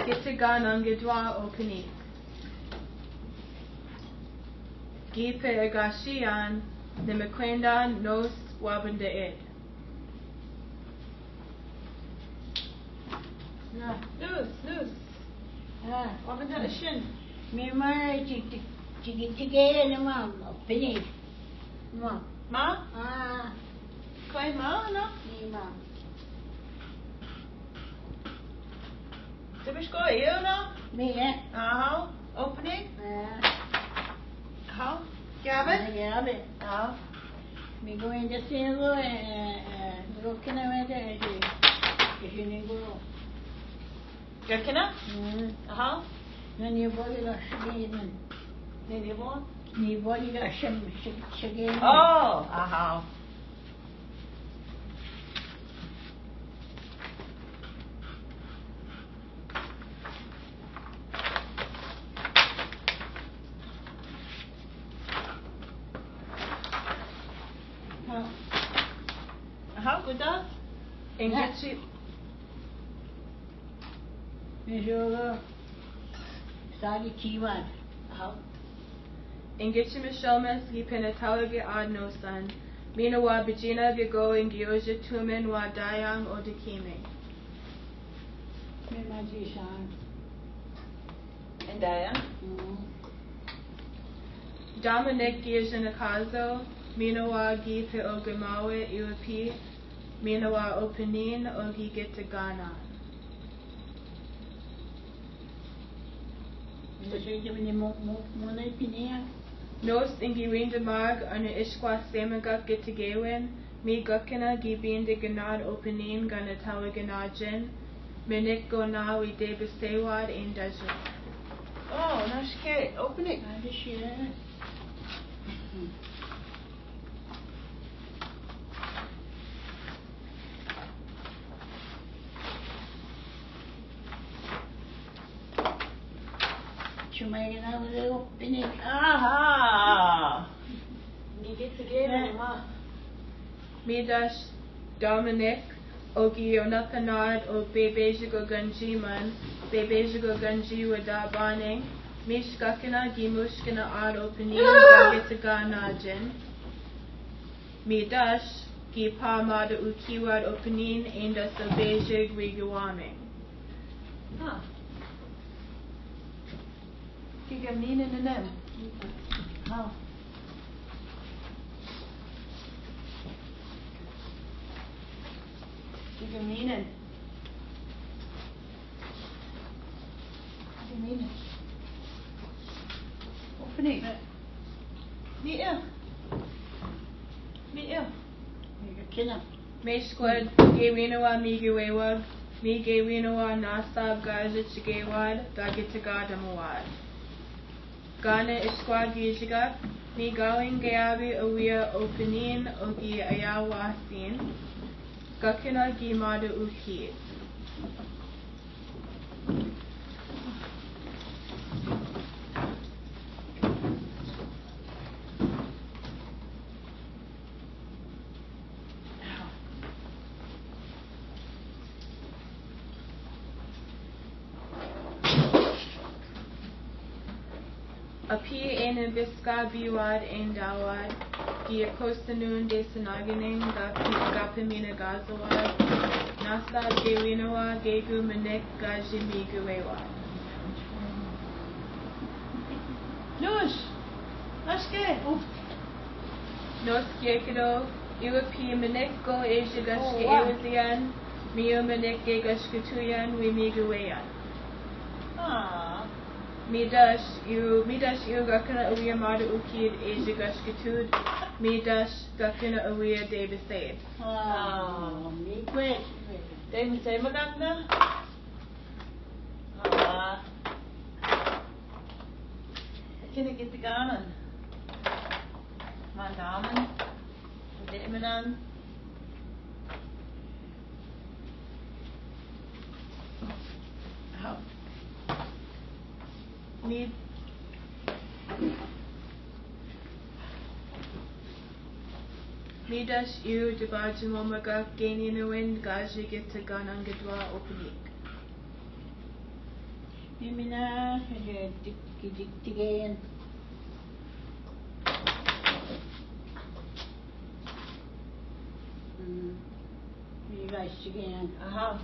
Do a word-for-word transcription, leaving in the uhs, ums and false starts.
Gitiganangidwa o Pinik. Gi pe egasian ni mekwenda nos wabended. Na, nos, nos. Ah. Wabended shen. Mi ma, ti, ti, ti, ti, ti, ni ma, Pinik. Ma. Ma? Ah. Ko e ma, no? Ni ma. Ti bisko e, no? Mi, eh? Aha. Opening? Eh. Aha. Gabe? Eh, gabe. Aha. Mi go in the single, eh, eh, mi go kina me de, eh, eh, eh, ni go. Gakina? Mm. Aha. Na ni boli la shigin. Ni, ni bo? Ni boli la shim, shig, shigin. Oh, aha. Aha. Aha, good. Engeti. Mejoro. Sagi kiwad. Aha. Engeti Mishomes, gi pe natawag i ad nosan. Mi na wa bijina gi go ingi oje tumen wa dayang o dikime. Mi magician. And dayang? Mm. Dominic gi ejinakazo, mi na wa gi pe ogimawe iwapi, mi na wa o Pinin o gi gitaganan. Mo, mo, mo, mo na i Pinin. Nos ingi windamag, ano iskwa semagak gitagawan, mi gakina gi bindaganan o Pinin ga natawaganan jen, minik go na wi debesewad in dajun. Oh, naske, opening. Naske. Aha. Midas Dominic, o gi onapanad o bebejik o ganjiman, bebejik o ganji wada baneng, mi skakina gi muskina ad o Pinin ga gitaganan jen. Midas gi pa mada ukiwad o Pinin, indas o bejik wi gi wameng. Ha. Gi gamnina nenem. Ha. Gi gamnina. Gi gamnina. Opening. Mi e. Mi e. Mi e. Mi skwed, gi wina wa mi gi wewag, mi gi wina wa nasab ga jijigewad, ga gitagadamawad. Gane iskwa gijigak, mi gawing gayabi awia o Pinin o gi ayawasin, gakina gi mada ukid. A pi e nibiska biwad e ndawad, gi a kosanun de sinaganing ga pi, ga piminagazawad, nasab ge winawa ge gu minik ga jimiguwewad. Nos! Nos ke! Nos ke kido, iwa pi minik go e jigaske ewazian, mi u minik ge gaske tuyan, wi miguweyan. Ah. Midas iu, midas iu gakana awia mada ukid e jigaske tud, midas gakana awia de besaid. Ah, mi kwe. De besaid magakna. Ah. Kini gitaganan. Mandaman. Demenan. Hao. Mi, midas iu dibadjimomagak genen awen ga jigitaganan gidwa o Pinik. Mimina, ki tiktiken. Mimina tiktiken. Aha.